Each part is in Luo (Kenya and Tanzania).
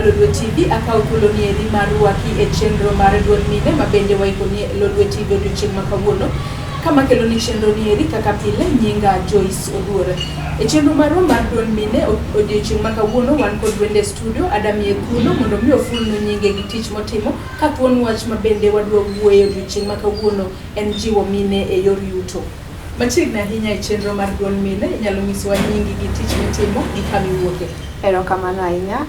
Lolwe TV. Akawo thuolo ni eri mar rwaki e chenro mar duond mine ma bende waikoni e Lolwe TV odiochieng' ma kawuono. Kama kelo ni chenro ni eri kaka pile nyinga Joyce Oduor. E chenro marwa mar duond mine odiochieng' ma kawuono wan kod wende e studio adamiye thuolo mondo mi ofulnu nyinge gi tich motimo ka thuon wach ma bende wadwa wuoye odiochieng' ma kawuono en jiwo mine e yor yuto. Machiegni ahinya e chenro mar duond mine, inyalo nyisowa nyingi gi tich mitimo gi kama iwuoke. Erokamano ahinya.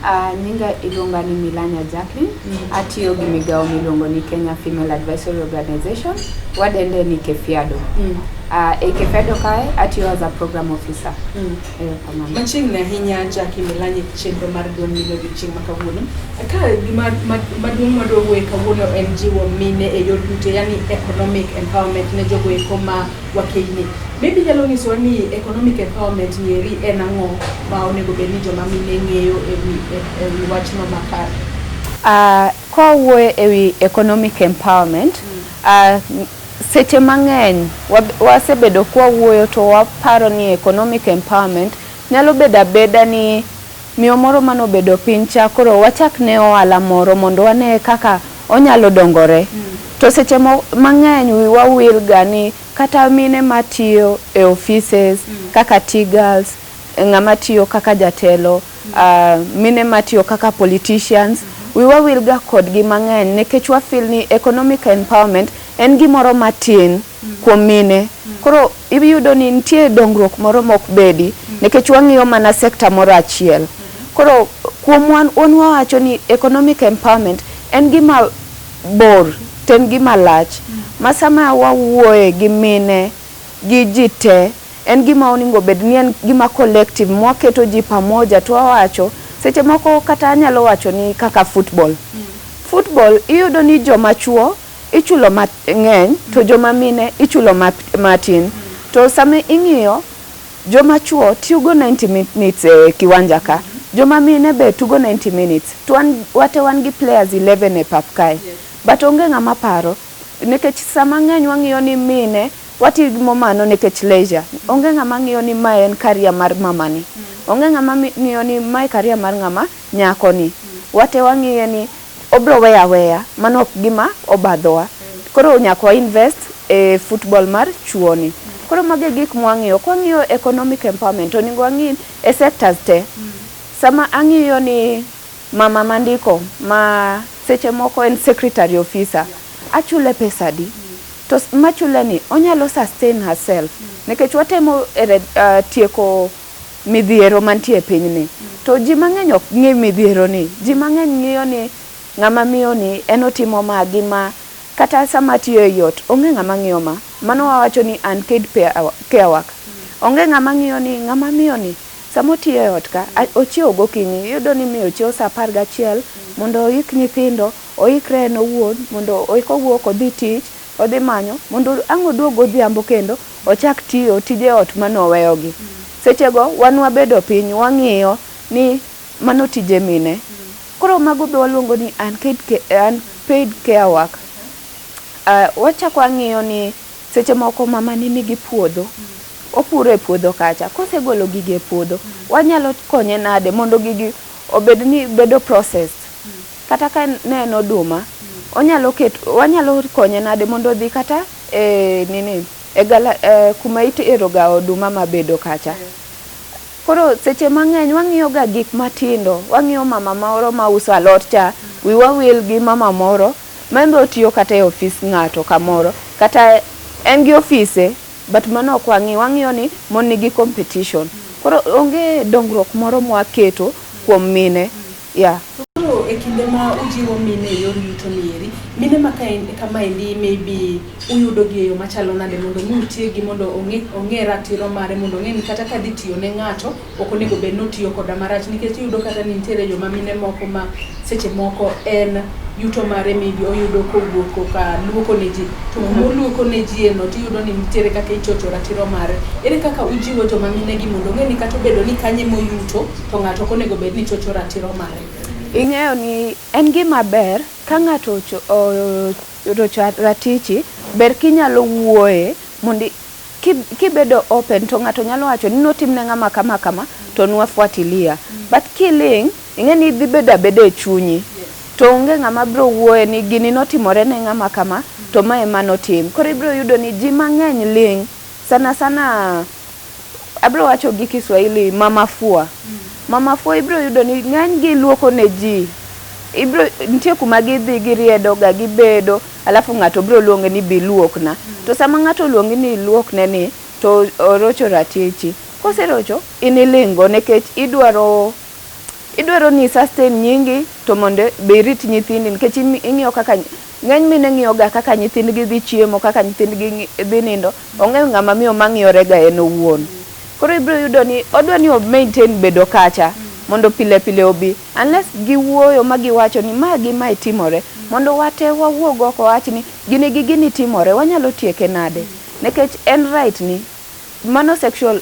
Nyinga iluonga ni Milania Jacqueline. Atiyo gi migawo miluongo ni Kenya Female Advisory Organization. Wadende ni KEFIADO. E KEFIADO kae atiyo as a program officer. Erokamano. Machiegni ahinya Jackie Milania e chenro mar duond mine odiochieng' ma kawuono. Ka gima maduong' mwadwa wuoye kawuono en jiwo mine e yor yuto, yani economic empowerment ne jogo eko ma wakeyni. Maybe inyalo nyisowa ni economic empowerment ni eri en ang'o ma onego bed ni joma mine ng'eyo ewi wachno makare? Kwawuoyo ewi economic empowerment, seche mang'eny wasebedo kwawuoyo to waparo ni economic empowerment nyalo bedo abeda ni miyo moro manobedo piny cha koro wachak ne ohala moro mondo wane kaka onyalo dongore. To seche mang'eny wiwa wil ga ni kata mine matiyo e offices kaka tea girls, ng'ama tiyo kaka jatelo, mine matiyo kaka politicians, wiwa wil ga kodgi mang'eny nikech wa feel ni economic empowerment en gimoro matin kuom mine. Koro iyudo ni nitie dongruok moro mok bedi nikech wang'iyo mana sector moro achiel. Koro kuom wan wawacho ni economic empowerment en gima bor to en gima lach ma sama wawuoye gi mine gi ji te en gima onego bed ni en gima collective mwaketo ji pamoja to wawacho seche moko kata anyalo wacho ni kaka football. Football iyudo ni joma chuo ichulo mang'eny to joma mine ichulo matin. To sama ing'iyo joma chuo tugo 90 minutes e kiwanja ka, joma mine be tugo 90 minutes. To wan wate wan gi players 11 e pap kae. But onge ng'ama paro nikech sama ng'eny wang'iyo ni mine watimo mano nikech leisure. Onge ng'ama ng'iyo ni mae en career mar mamani. Onge ng'ama ng'iyo ni mae career mar ng'ama nyako ni. Wate wang'iye ni obro weya aweya, mano ok gima obadhowa. Koro nyaka wa invest e football mar chuo ni. Koro mago e gik mwang'iyo. Kwang'iyo economic empowerment, onego wang'i e sectors te. Sama ang'iyo ni mama mandiko ma seche moko en secretary officer, achule pesa adi? To machule ni onyalo sustain herself. Nikech watemo tieko midhiero mantie e pinyni. To ji mang'eny ok ng'i midhiero ni. Ji mang'eny ng'iyo ni ng'ama miyo ni en otimo ma gi ma. Kata sama atiyo e ot, onge ng'ama ng'iyo ma. Mano wawacho ni unpaid care work. Onge ng'ama ng'iyo ni ng'ama miyo ni sama otiyo e ot ka, ochiewo gokinyi, iyudo ni miyo chiewo sa 11 mondo oik nyithindo, oikre en owuon, mondo eka owuok odhi tich, odhi manyo, mondo ang' oduog godhiambo kendo ochak tiyo tije ot mane oweyogi. Sechego wan wabedo piny wang'iyo ni mano tije mine. Koro mago be waluongo ni unpaid care work. Wachako wang'iyo ni seche moko mama ni nigi puodho, opuro e puodho kacha, kosegolo gigi e puodho, wanyalo konye nade mondo gigi obed ni bedo processed. Kata ka ne en oduma, onyalo keto, wanyalo konye nade mondo odhi kata e nini, e gala, kuma itero ga oduma mabedo kacha. Koro seche mang'eny wang'iyo ga gik matindo, wang'iyo mama moro mauso alot cha, wiwa wil gi mama moro ma be otiyo kata e ofis ng'ato kamoro, kata en gi ofise, but mano ok wang'i, wang'iyo ni mon nigi competition. Koro onge dongruok moro mwaketo kuom mine. Yeah. Koro e kinde ma ujiwo mine e yor yuto ni eri, mine ma kamaendi maybe uyudo gi e yo machalo nade mondo mi utiegi mondo ong'e ratiro mare, mondo ong'e ni kata ka dhi tiyo ne ng'ato ok onego bed ni otiyo koda marach, nikech iyudo kata ni nitiere joma mine moko ma seche moko en yuto mare maybe oyudo kowuok koka luoko ne ji, to kuma oluoko ne ji eno tiyudo ni nitiere kaka ichocho ratiro mare. Ere kaka ujiwo joma mine gi mondo ong'e ni kata obedo ni kanye moyuto to ng'ato ok onego bed ni chocho ratiro mare? Ing'eyo ni en gima ber ka ng'ato orocho ratichi, ber kinyalo wuoye mondo kibedo open to ng'ato nyalo wacho ni notimne ng'ama kama kama to nwafuatilia. But kiling' Ing'e ni dhi bedo abeda e chunyi. To onge ng'ama biro wuoye ni gini notimore ne ng'ama kama to ma ema notim. Koro ibiro yudo ni ji mang'eny ling'. Sana sana abiro wacho gi Kiswahili mama fua. Mama fua ibiro yudo ni ng'eny gi luoko ne ji. Ibiro nitie kuma gidhi giriedo ga gibedo alafu ng'ato biro luonge ni bi luokna. To sama ng'ato oluongi ni iluokne ni to orocho ratichi. Koserocho in iling' go nikech idwaro idwaro ni sustain nyingi to mondo be irit nyithindi nikech ing'iyo kaka ng'eny mine ng'iyo ga kaka nyithindgi dhi chiemo kaka nyithindgi dhi nindo onge ng'ama miyo mang'iyore ga en owuon. Koro ibiro yudo ni odwa ni o maintain bedo kacha mondo pile pile obi unless giwuoyo ma giwacho ni ma gi mae timore mondo wate wawuog oko wawach ni gini gi gini timore wanyalo tieke nade nikech en right ni mano sexual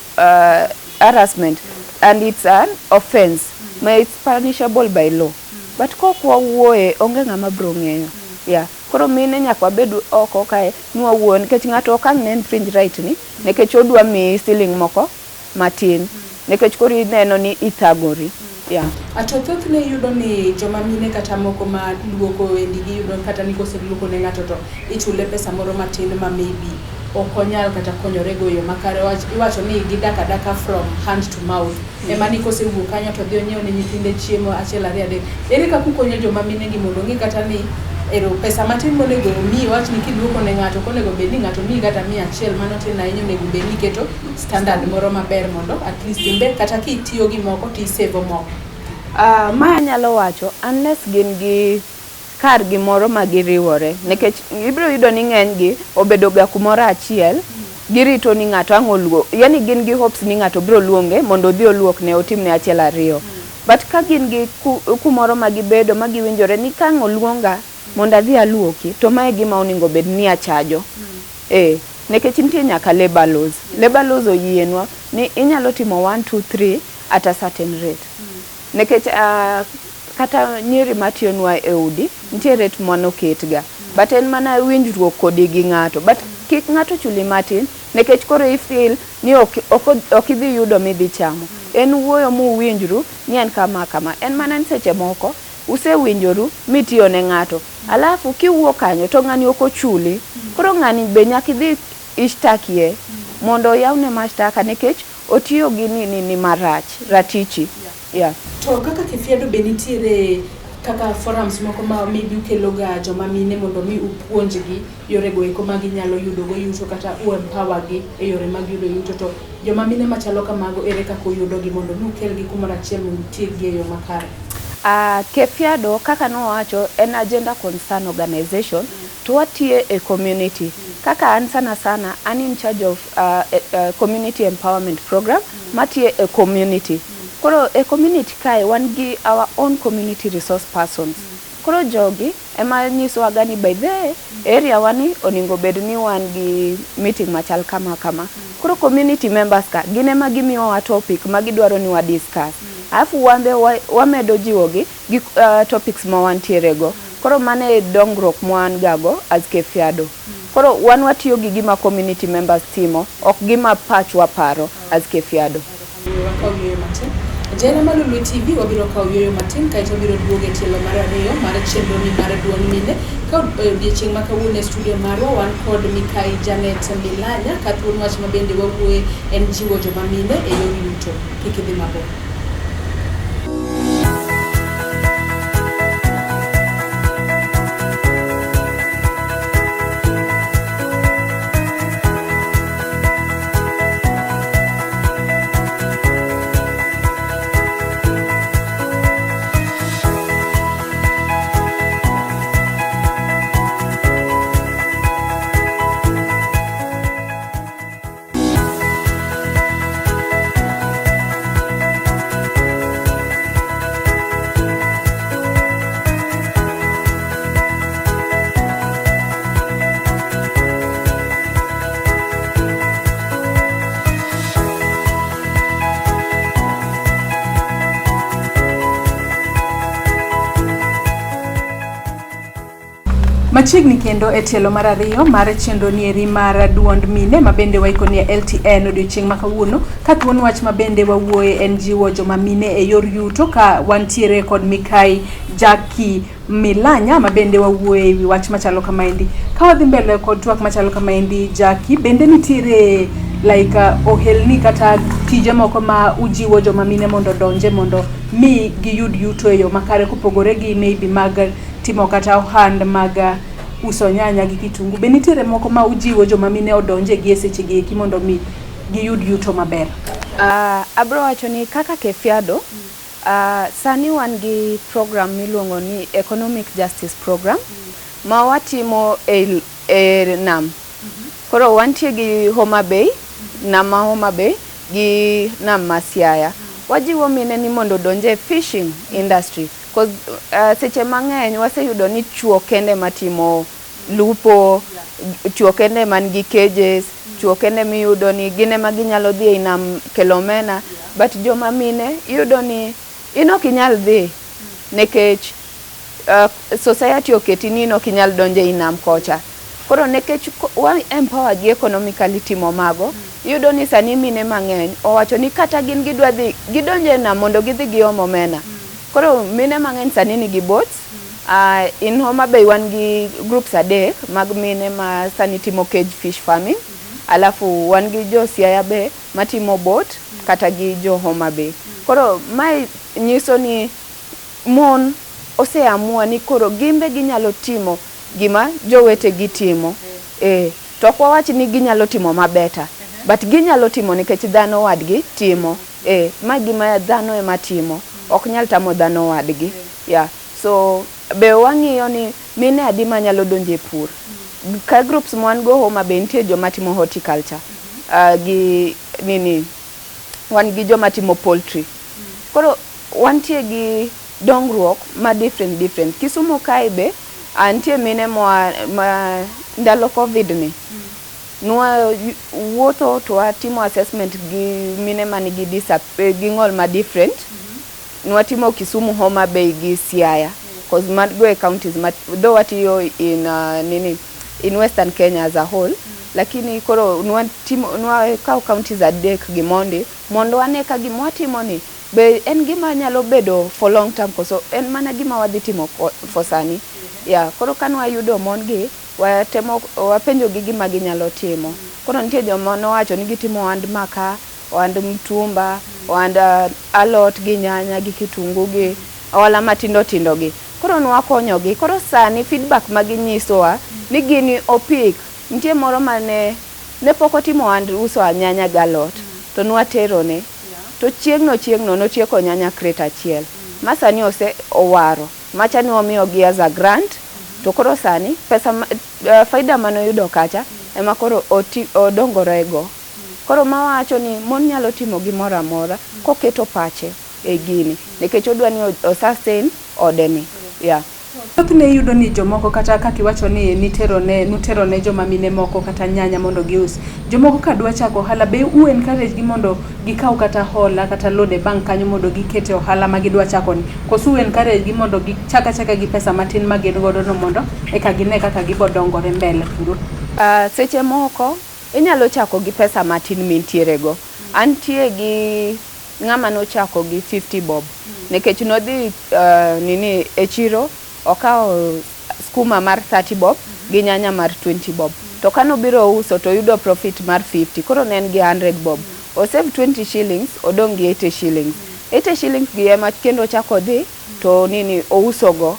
harassment and it's an offense ma it's punishable by law but kok wawuoye onge ng'ama biro ng'eyo yeah. Koro mine nyaka wabed oko kae ni wawuoyo nikech ng'ato ok ang' ne infringe right ni nikech odwa miyi siling moko matin nikech koro ineno ni ithagori yeah. To thothne iyudo ni joma mine kata moko ma luoko endi giyudo kata ni koseluoko ne ng'ato to ichule pesa moro matin ma maybe ok onyal kata konyore go e yo makare. Iwacho ni gidak adaka from hand to mouth. Ema ni kosewuok kanyo to dhi onyiew ne nyithinde chiemo achiel ariyo adek. Ere kaka ukonyo joma mine gi mondo ong'e kata ni ero pesa matin monego omiyi wach ni kiluoko ne ng'ato ok onego bed ni ng'ato miyi kata 100 mano tin ahinya onego bed ni iketo standard moro maber mondo at least inbe kata kitiyo gi moko to isevo moko. Ma anyalo wacho unless gin gi kargi moro ma giriwore nikech ibiro yudo ni ng'eny gi obedo ga kumoro achiel girito ni ng'ato ang' oluo yani gin gi hopes ni ng'ato biro luonge mondo odhi oluokne otimne achiel ariyo but ka gin gi kumoro ma gibedo ma giwinjore ni ka ang' oluonga mondo adhi aluoki to mae e gima onego bed ni achajo eh nikech nitie nyaka labor laws labor laws oyienwa ni inyalo timo 1 2 3 at a certain rate nikech kata nyiri matiyonwa e udi nitie rate manoketga but en mana winjruok kodi gi ng'ato but kik ng'ato chuli matin nikech koro i feel ni ok idhi yudo midhi chamo en wuoyo muwinjru ni en kama kama en mana ni seche moko usewinjoru mitiyo ne ng'ato alafu kiwuok kanyo to ng'ani ok ochuli koro ng'ani be nyaka idhi ishtakie mondo oyawne mashtaka nikech otiyo gi nini marach ratichi yeah. To kaka Kifiado be nitiere kaka forums moko ma maybe ukelo ga joma mine mondo mi upuonjgi yore go eko ma ginyalo yudo go yuto kata u empower gi e yore mag yudo yuto to joma mine machalo kamago ere kaka uyudo gi mondo mi ukelgi kumoro achiel mondo utieg gi e yo makare? Kefiado kaka nowacho en a gender concern organization to watiye e community kaka an sana sana an in charge of community empowerment program matiye e community koro e community kae wan gi our own community resource persons koro jogi ema nyisowaga ni by the area wani onego bed ni wan gi meeting machal kama kama koro community members ka gin ema gimiyowa topic ma gidwaro ni wa discuss alafu wan be wamedo jiwogi gi topics ma wantiere go koro mano e dongruok ma wan gago as Kefiado koro wan watiyo gi gima community members timo ok gima pachwa paro as Kefiado. Wakaw yueyo matin. Jahera mar Lolwe TV wabiro kawo yueyo matin kaeto wabiro duogo e tielo mar ariyo mar chenro ni mar duond mine. Ka odiechieng' ma kawuono e studio marwa wan kod Mikai Janet Milanya ka thuon wach ma bende wawuoye en jiwo joma mine e yor yuto. Kik idhi mabor. Machiegni kendo e tielo mar ariyo mar chenro nieri mar duond mine ma bende waikoni e LTN odiochieng' ma kawuono ka thuon wach ma bende wawuoye en jiwo joma mine e yor yuto ka wantiere kod Mikai Jackie Milanya ma bende wawuoye ewi wach machalo kamaendi. Ka wadhi mbele kod twak machalo kamaendi Jackie, bende nitiere like ohelni kata tije moko ma ujiwo joma mine mondo odonje mondo mi giyud yuto e yo makare kopogore gi maybe mag timo kata ohand mag uso nyanya gi kitungu. Be nitiere moko ma ujiwo joma mine odonje gi e seche gi eki mondo mi giyud yuto maber? Abro wacho ni kaka Kefiado, sani wan gi program miluongo ni Economic Justice Program ma watimo e nam. Koro wantie gi Homa Bay, nam ma Homa Bay gi nam ma Siaya. Wajiwo mine ni mondo odonj e fishing industry. 'Cause seche mang'eny waseyudo ni chuo kende matimo lupo, chuo kende man gi cages, chuo kende miyudo ni gin ema ginyalo dhi ei nam kelo omena, but joma mine iyudo ni in ok inyal dhi nikech society oketi ni in ok inyal donjo ei nam kocha. Koro nikech wa empower gi economically timo mago, iyudo ni sani mine mang'eny owacho ni kata gin gidwa dhi gidonjo e nam mondo gidhi giom omena. Koro mine mang'eny sani nigi boats. In Homa Bay wan gi groups adek mag mine ma sani timo cage fish farming. Alafu wan gi jo Siaya be matimo boat kata gi jo Homa Bay. Koro mae nyiso ni mon oseamua ni koro gin be ginyalo timo gima jowetegi timo. To ok wawach ni ginyalo timo mabeta, but ginyalo timo nikech dhano wadgi timo. Ma gima dhano ema timo, ok nyal tamo dhano wadgi. Yeah. So be wang'iyo ni mine adi manyalo donjo e pur. Ka groups mwan go Homa Bay nitie joma timo horticulture. Gi nini wan gi joma timo poultry. Koro wantie gi dongruok ma different different. Kisumu kae be nitie mine moa ma ndalo Covid ni nwa wuotho to watimo assessment gi mine manigi gi ng'ol ma different. Nwatimo Kisumu, Homa Bay gi Siaya. 'Cause mago e counties ma though watiyo in nini in Western Kenya as a whole, lakini koro nwatimo nwakawo counties adek gi mondi mondo wane ka gima watimo ni be en gima nyalo bedo for long term koso en mana gima wadhi timo for sani. Yeah, koro ka nwayudo mon gi watemo wapenjo gi gima ginyalo timo. Koro nitie joma nowacho ni gitimo ohand makaa, ohand mtumba, ohand alot gi nyanya gi kitungu gi ohala matindo tindo gi. Koro nwakonyo gi. Koro sani feedback ma ginyisowa ni gini opik. Nitie moro mane ne pok otimo ohand uso nyanya gi alot to nwatero ne. To chieng'no chieng'no notieko nyanya crate achiel. Ma sani ose owaro. Macha ne wamiyogi as a grant to koro sani pesa ma, faida manoyudo kacha ema koro odongore go. Koro mawacho ni mon nyalo timo gimoro amora koketo pache e gini nikech odwa ni o sustain ode ni. Yeah. Thothne iyudo ni jomoko kata kaka iwacho ni nitero ne nutero ne joma mine moko kata nyanya mondo gius. Jomoko ka dwa chako ohala be u encourage gi mondo gikaw kata hola kata loan e bank kanyo mondo giket e ohala ma gidwa chako ni. Koso u encourage gi mondo gichak achaka gi pesa matin ma gin godo no mondo eka gine kaka gibo dongore mbele kuro. Seche moko inyalo chako gi pesa matin mintiere go. Antie gi ng'ama nochako gi 50 bob. Nikech nodhi nini e chiro okawo skuma mar 30 bob gi nyanya mar 20 bob. To kanobiro uso to oyudo profit mar 50. Koro ne en gi 100 bob. O save 20 shillings, odong' gi 80 shillings. 80 shillings gi ema kendo ochako odhi to nini ouso go.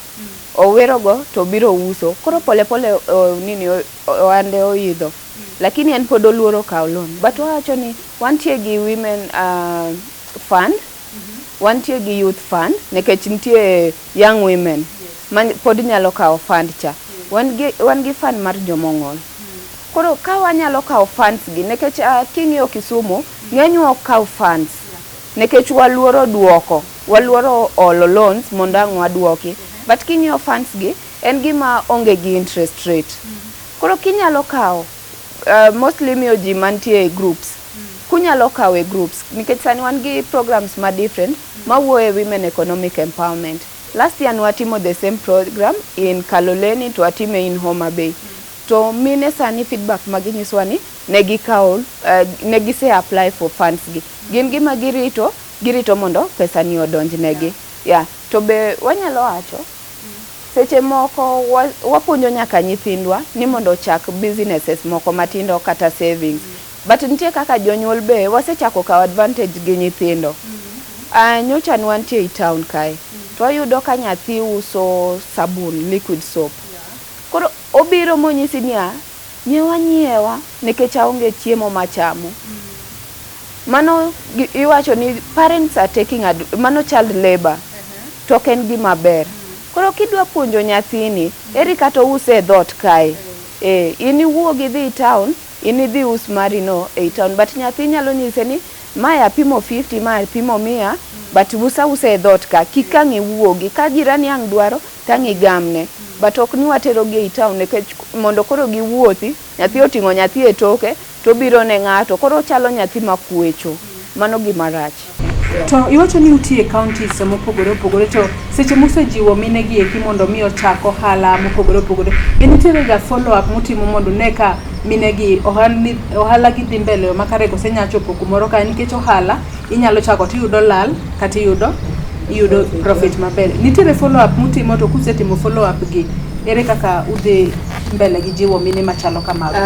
Owero go to obiro uso. Koro pole pole nini ohande oidho. Lakini en pod oluoro kawo loan. But wawacho ni wantie gi women fund, wantie gi youth fund nikech nitie young women ma pod nyalo kawo fund cha. Wan gi fund mar jomong'ol. Koro ka wanyalo kawo funds gi nikech king'iyo Kisumu ng'enywa ok kaw funds nikech waluoro duoko, waluoro olo loans mondo ang' waduoki. But king'iyo funds gi en gima onge gi interest rate. Koro kinyalo kawo mostly imiyo ji mantie e groups. Kunyalo kawo e groups nikech sani wan gi programs ma different mawuoyo e women economic empowerment. Last year nwatimo the same program in Kaloleni to watime in Homa Bay. To mine sani feedback ma ginyisowa ni ne gikawo ne gise apply for funds gi. Gin gima girito, girito mondo pesa ni odonj negi. Yeah. To be wanyalo wacho seche moko wapuonjo nyaka nyithindwa ni mondo ochak businesses moko matindo kata savings. But nitie kaka jonyuol be wasechako kawo advantage gi nyithindo. Nyocha ne wantie ei town kae to wayudo ka nyathi uso sabun liquid soap. Koro obiro monyisi niya, nyiewa nyiewa nikech aonge chiemo machamo. Mano iwacho ni parents are taking mano child labor to ok en gima ber. Koro kidwa puonjo nyathini, eri kata ouse e dhoot kae. Eh, in iwuog idhi town, in idhi us mari no ei town but nyathi nyalo nyise ni mae apimo 50 mae apimo 100 but usa usa e dhoot ka kik ang' iwuogi ka jirani ang' dwaro tang' igamne but ok ni watero gi ei town nikech mondo koro giwuothi nyathi oting'o nyathi e toke to obiro ne ng'ato koro ochalo nyathi makwecho mano gima rach. To iwacho ni utie counties mopogore opogore to seche musejiwo mine gi eki mondo mi ochak ohala mopogore opogore be nitiere ga follow up mutimo mondo une ka mine gi ohala gi dhi mbele yo makare kose nya chopo kumoro ka nikech ohala inyalo chako tiyudo lal kata iyudo iyudo profit maber. Nitiere follow up mutimo to kusetimo follow up gi ere kaka udhi mbele gi jiwo mine machalo kamago?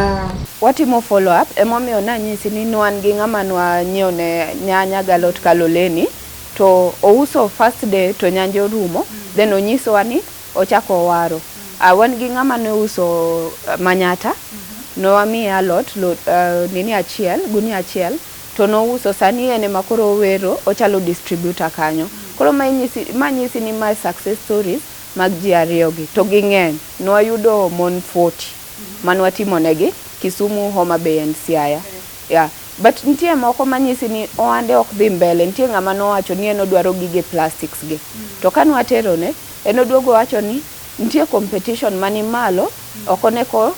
Watimo follow up emomiyo nanyisi ni nwan gi ng'ama nwanyiewo ne nyanya galot Kaloleni to ouso first day to nyanje orumo then onyisowa ni ochako owaro. Wan gi ng'ama ne uso manyata nowamiye alot nini achiel gunia achiel to nouso sani en ema koro owero ochalo distributor kanyo. Koro ma nyisi ni mae success stories mag ji ariyo gi to ging'eny. Nwayudo mon 40 manwatimo negi Kisumu, Homa Bay and Siaya. Yeah. But nitie moko manyisi ni ohande ok dhi mbele. Nitie ng'ama nowacho ni en odwaro gige plastics gi. To ka nwaterone, en oduogo owacho ni nitie competition mani malo, ok one ko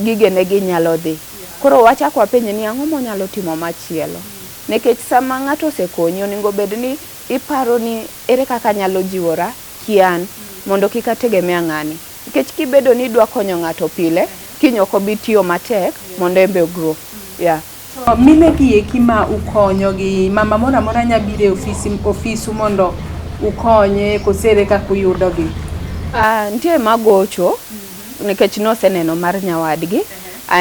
gigene gi nyalo dhi. Koro wachako wapenje ni ang'o monyalo timo machielo. Nikech sama ng'ato osekonyi, onego bed ni iparo ni ere kaka anyalo jiwora kian mondo kik ategemea ng'ani. Nikech kibedo ni idwa konyo ng'ato pile, kiny ok obi tiyo matek mondo en be o grow. Yeah. To mine gi eki ma ukonyo gi mama moro amora nya biro e ofisu mondo ukonye kose ere kaka uyudo gi? Nitie magocho nikech noseneno mar nyawadgi.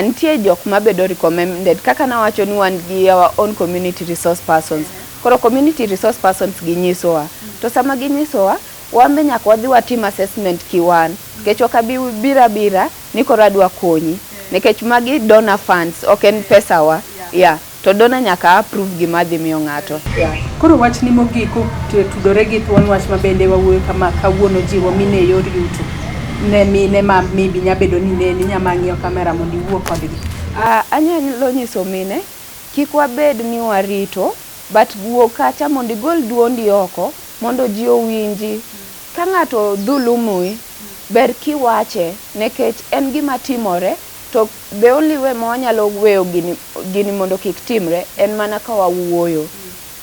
Nitie jok mabedo recommended kaka nawacho ni wan gi our own community resource persons. Koro community resource persons gi nyisowa. To sama ginyisowa, wan be nyaka wadhi watim assessment kiwan. Nikech ok abi biro abira ni koro adwa konyi. Nikech magi donor funds, ok en pesa wa. Yeah. To donor nyaka approve gima dhi miyo ng'ato. Yeah. Koro wachni mogik kotudore gi thuon wach ma bende wawuoyo kama kawuono jiwo mine e yor yuto. Ne mine ma maybe nya bedo ni neni nya mang'iyo kamera mondo iwuo kodgi. Anyalo nyiso mine kik wabed ni warito but wuo kacha mondo igol duondi oko mondo ji owinji. Ka ng'ato dhulumui, ber kiwache nikech en gima timore to the only way ma wanyalo weyo gini mondo kik timre en mana ka wawuoyo.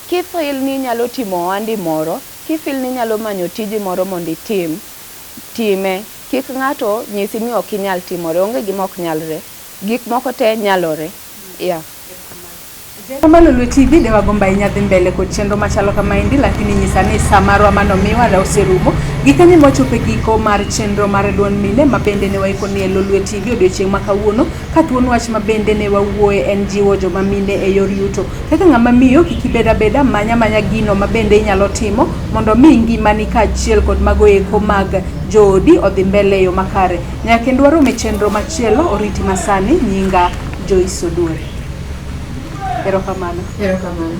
Kifeel ni inyalo timo ohandi moro, kifeel ni inyalo manyo tiji moro mondo itim, time. Kik ng'ato nyisi ni ok inyal timore, onge gima ok nyalre. Gik moko te nyalore. Yeah. Kamano Lwe TV de wagombo ahinya dhi mbele kod chenro machalo kamaendi lakini nyisa ni saa marwa manomiwa oserumo. Gikanye mwachopo e giko mar chenro mar duond mine ma bende ne waiko ni e Lolwe TV odiochieng' ma kawuono ka thuon wach ma bende ne wawuoye en jiwo joma mine e yor yuto. Kaka ng'ama miyo kik ibed abeda manya manya gino ma bende inyalo timo mondo mi ngimani kaachiel kod mago eko mag joodi odhi mbele e yo makare. Nyaka kendo warom e chenro machielo oriti masani nyinga Joyce Oduor. Erokamano. Erokamano.